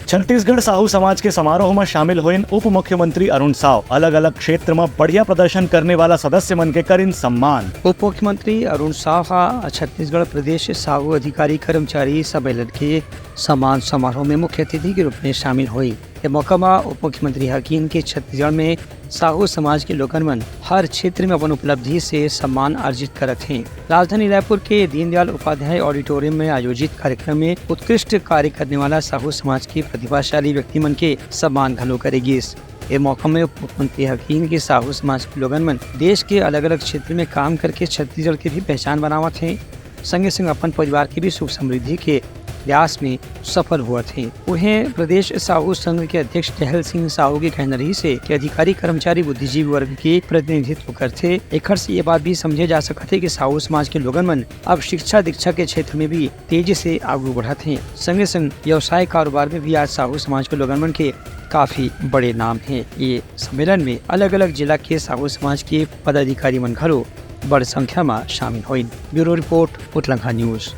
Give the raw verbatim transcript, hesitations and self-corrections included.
छत्तीसगढ़ साहू समाज के समारोह म शामिल होइन उप मुख्यमंत्री अरुण साव। अलग-अलग क्षेत्र म बढ़िया प्रदर्शन करने वाला सदस्य मन के करिन सम्मान। उप मुख्यमंत्री अरुण साव ह छत्तीसगढ़ प्रदेश साहू अधिकारी कर्मचारी सम्मेलन के सम्मान समारोह में मुख्य अतिथि के रूप में शामिल होइस। ए मौका म उप मुख्यमंत्री ह किहीन कि छत्तीसगढ़ में साहू समाज के लोगन मन हर क्षेत्र में अपन उपलब्धि से सम्मान अर्जित करत हें। राजधानी रायपुर के दीनदयाल उपाध्याय ऑडिटोरियम में आयोजित कार्यक्रम में उत्कृष्ट कार्य करने वाला साहू समाज के प्रतिभाशाली व्यक्ति मन के सम्मान घलो करे गिस। ए मौका में उप मुख्यमंत्री ह किहीन कि साहू समाज के लोगन मन देश के अलग-अलग क्षेत्र में काम करके छत्तीसगढ़ के भी पहचान बनावत हें, संगे-संग अपन परिवार के भी सुख समृद्धि के प्रयास में सफल होवत हें। उहें, प्रदेश साहू संघ के अध्यक्ष टहल सिंह साहू के कहना रहिस हे कि अधिकारी, कर्मचारी, बुद्धिजीवी वर्ग के प्रतिनिधित्व करथे। एखर से ये बात भी समझे जा सकत हे कि साहू समाज के लोगन मन अब शिक्षा दीक्षा के क्षेत्र में भी तेजी से आगू बढ़त हें। संगे-संग व्यवसाय कारोबार में भी आज साहू समाज के लोगन मन के काफी बड़े नाम हे। ये सम्मेलन में अलग-अलग जिला के साहू समाज के पदाधिकारी मन घलो बड़ संख्या म शामिल होइन। Bureau report, Utlangha news.